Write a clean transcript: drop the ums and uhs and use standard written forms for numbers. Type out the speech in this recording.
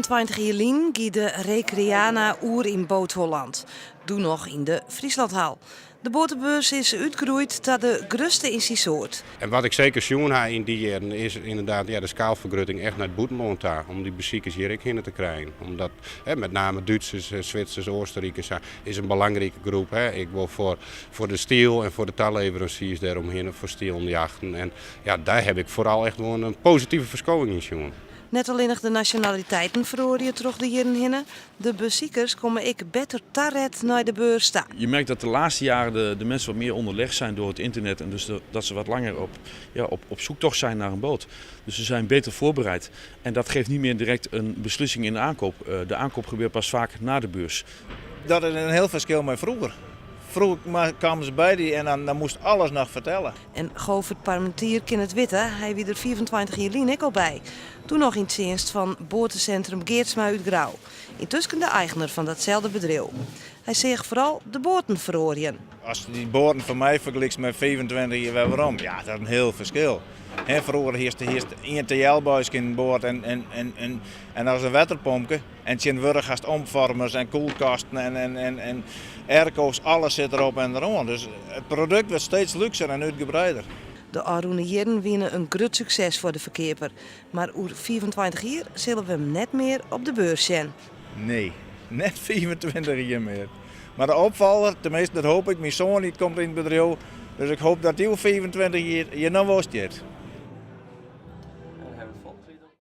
25 jier lyn gie de Recreana oer yn Boot Holland, doe noch yn de Frieslandhal. De boatebeurs is útgroeid ta de grutste yn syn soart. En wat ik seker sjoen ha yn dy jierren is ynderdaad ja, de skaalfergrutting echt nei it bûtenlân ta. Om dy besikers hjir ek hinne te krijen. Omdat hè, met name Dútsers, Switsers, Oostenrikers is in belangrike groep. Hè. Ek wol foar, foar de stiel en foar de taleveransiers dêromhinne, foar stielen jachten. En ja, dêr ha ik foaral echt wol in positive ferskowing yn sjoen. Net allinnich de nasjonaliteiten feroarje troch de jierren hinne, de besikers komme ek better taret nei de beurs ta. Je merkt dat de laatste jaren de, de mensen wat meer onderlegd zijn door het internet en dus de, dat ze wat langer op, ja, op, op zoektocht zijn naar een boot. Dus ze zijn beter voorbereid. En dat geeft niet meer direct een beslissing in de aankoop. Eh, de aankoop gebeurt pas vaak na de beurs. Dat is in hiel ferskil mei froeger. Froeger kamen se by dy en dan, dan moast alles noch fertelle. En Govert Parmentier kin it witte, hy wie der 25 jier lyn ek al by. Doe noch yn tsjinst fan boatesintrum Geertsma út Grou. Yntusken de eigener fan datselde bedriuw. Hy seach foaral de boaten feroarjen. Ast dy boaten fan my fergelykst mei 25 jier wer werom, ja, dat is in hiel ferskil. Hè, froeger hiest, hiest ien TL-buiske yn in boat en, en, en, en, en dat was in wetterpompke. En tsjintwurdich hast omfoarmers en kuolkasten en, en, en, en airco's, alles sit derop en deroan. Dus it produkt wurdt steeds lúkser en útgebreider. De ôfrûne jierren wiene in grut sukses foar de ferkeaper. Mar oer 25 jier sille we him net mear op de beurs sjen. Nee, net 25 jier mear. Mar de opfolger, teminsten dat hoopje ik, myn soan dy komt yn it bedriuw. Dus ik hoopje dat dy oer 25 jier hjir noch wol stiet.